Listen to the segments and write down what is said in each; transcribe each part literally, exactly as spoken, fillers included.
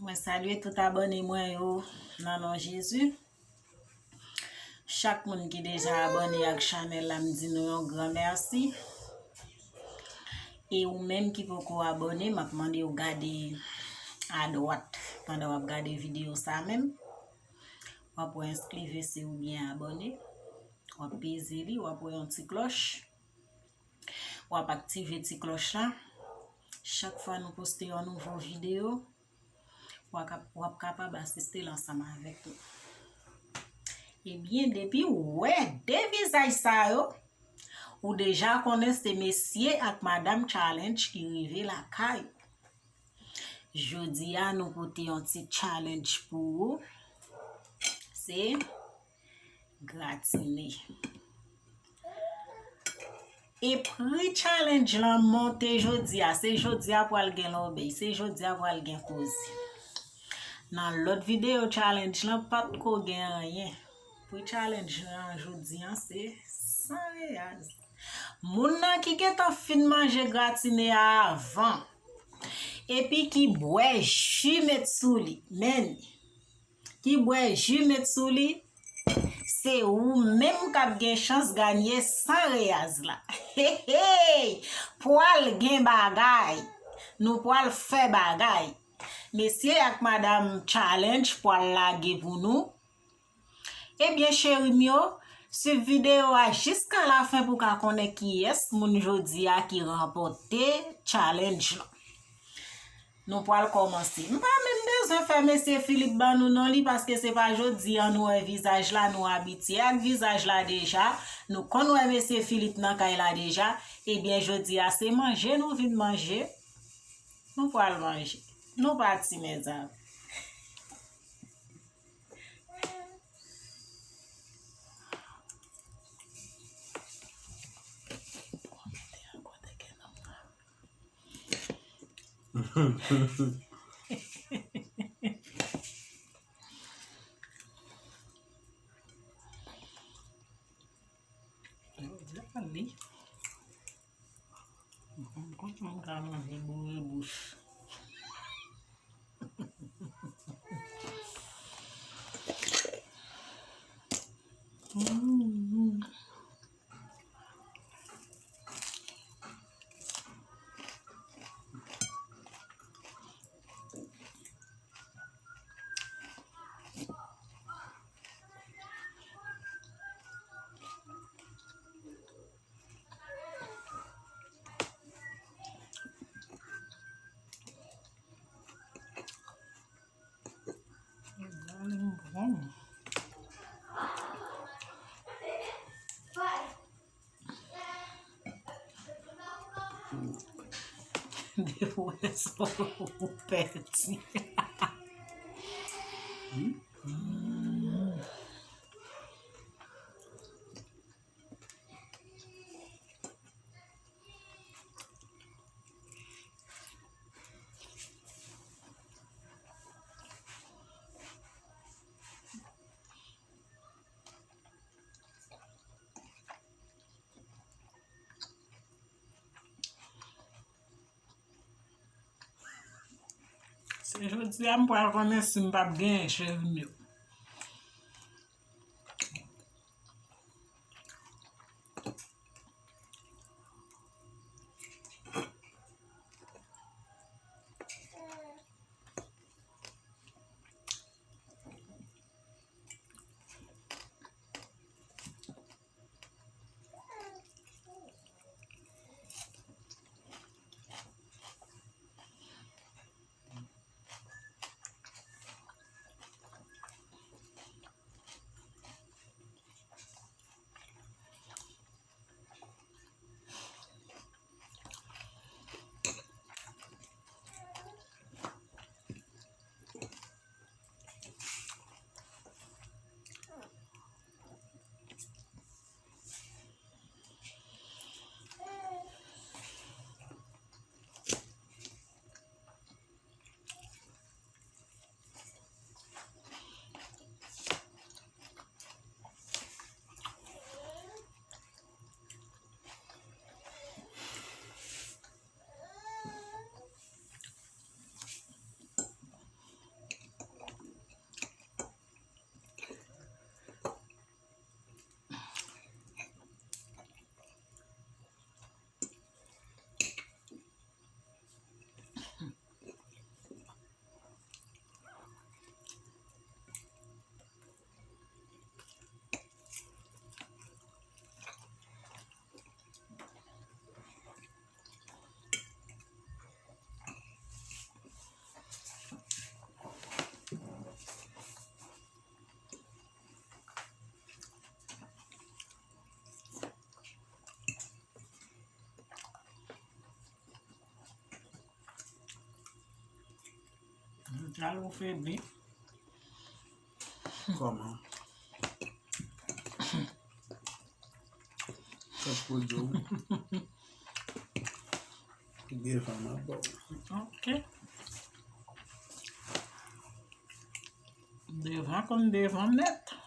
Mwen salye tout abòne mwen yo nan non Jezi. Chak moun ki deja abòne ak chanèl la, m di nou yon gran mèsi. E ou menm ki poko abòne, m ap mande w gade adwat pandan w ap gade videyo sa menm. W ap wè enskrivesi oubyen abòne. W ap peze li, w ap wè yon ti klòch. W ap aktive ti klòch la. Chak fwa nou poste yon nouvo videyo, w ap, w ap kapab asiste l ansanm avèk nou. Ebyen, depi w wè de vizaj sa yo, ou deja konnen se mesye ak madanm challenge ki rive lakay ou. Jodi a, nou pote yon ti challenge pou ou. Se gratine. E pri challenge lan monte jodi a. Se jodi a pral gen lòbèy. Se jodi a pral gen koze. Nan lòt videyo challenge lan, pa t ko gen anyen. Pri challenge lan jodi a, se san reyaz. Moun nan ki gentan fin manje gratine a avan, epi ki bwè ji met sou li, men ki bwè ji met sou li, se ou menm k ap gen chans ganye san reyaz la. Hey, hey! Pwal gen bagay. Nou pwal fè bagay. Mesye ak madanm challenge pwal lage pou nou. Ebyen, cheri m yo, swiv videyo a jiska lafen pou w ka konnen kiyès moun jodi a ki ranpòte challenge lan. Nou pral kòmanse. M pa menm bezwen fè mesye Philippe ban nou non li, paske se pa jodi a nou wè vizaj la, nou abitye ak vizaj la deja. Nou konn wè mesye Philippe nan kay la deja. Ebyen, jodi a se manje nou vin manje. Nou pral manje. Nou pati, mezanmi. Mwen konn moun ka manje boure bouch. Mm. Depi w wè sa, ou pèdi. Se jodi a m pral konnen si m p ap genyen cheri m yo. Al ou febli. Kòman? Sa k pou di w? Devan m ap ba w. Ok. Devan konn devan nèt.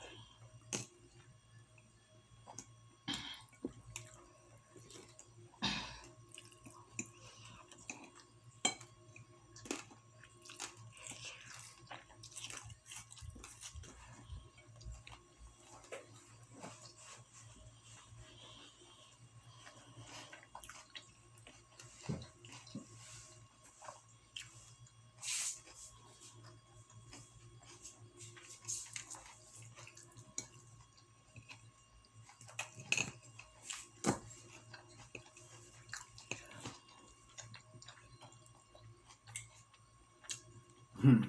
Hmm.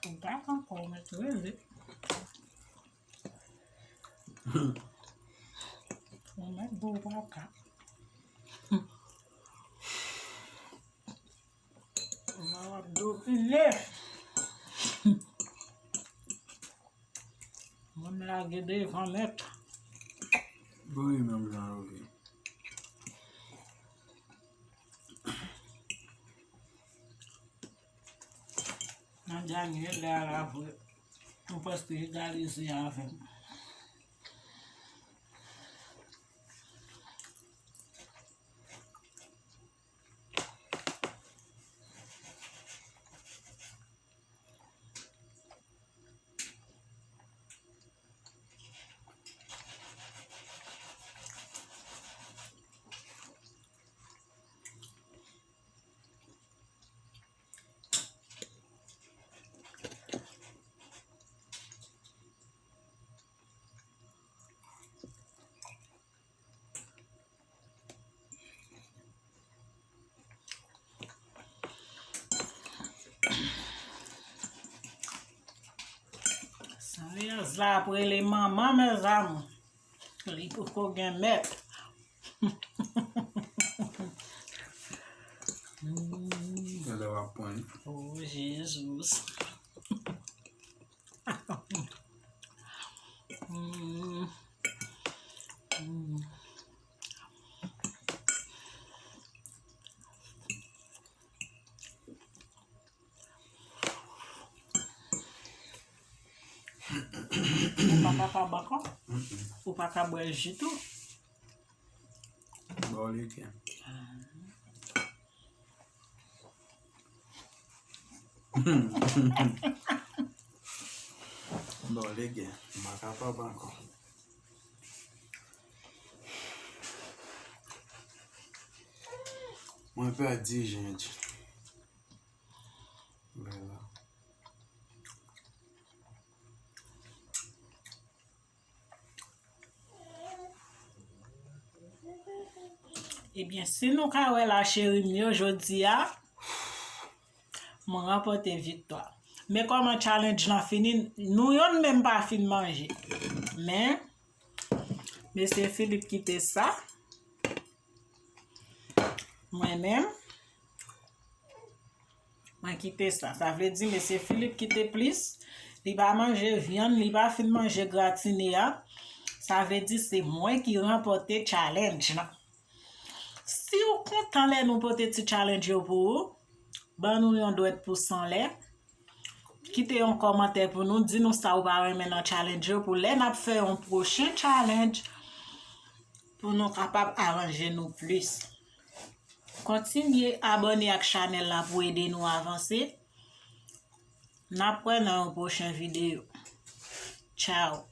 Ou pa ankò, ou mèt rele. Ou mèt di w pa ka. Mwen w ap domine. Mwen m lage devan nèt. Bon, wi, menm jan yo ye. Nan dènye lè a la vre, nou prèske egalize avè m. Sanyèz la ap rele manman, mezanmi. Li poko gen mèt. Talè w ap pran. Oh, Jezi. Mm. Mm. Ou pa kapab ankò? Mm-mm. Ou pa ka bwè ji tou? Ba w liten. Ah. Non, legen, m pa kapab ankò. Mwen pèdi, jenti. Vwala. Ebyen, si nou ka wè la, cheri m yo, jodi a, mwen ranpòte viktwa. Men kòman challenge lan fini, nou yonn menm pa fin manje. Men, mesye Philippe kite sa. Mwen menm, mwen kite sa. Sa vle di, mesye Philippe kite plis. Li pa manje vyann, li pa fin manje gratine a. Sa vle di, se mwen ki ranpòte challenge lan. Si w kontan lè nou pote ti challenge yo pou ou, ban nou yon dwèt pous anlè. Kite yon kòmantè pou nou, di nou sa ou pa renmen nan challenge yo, pou lè n ap fè yon pwochen challenge, pou nou kapab aranje nou plis. Kontinye abòne ak chanèl la pou ede nou avanse. N ap wè nan yon pwochen videyo. Tchao!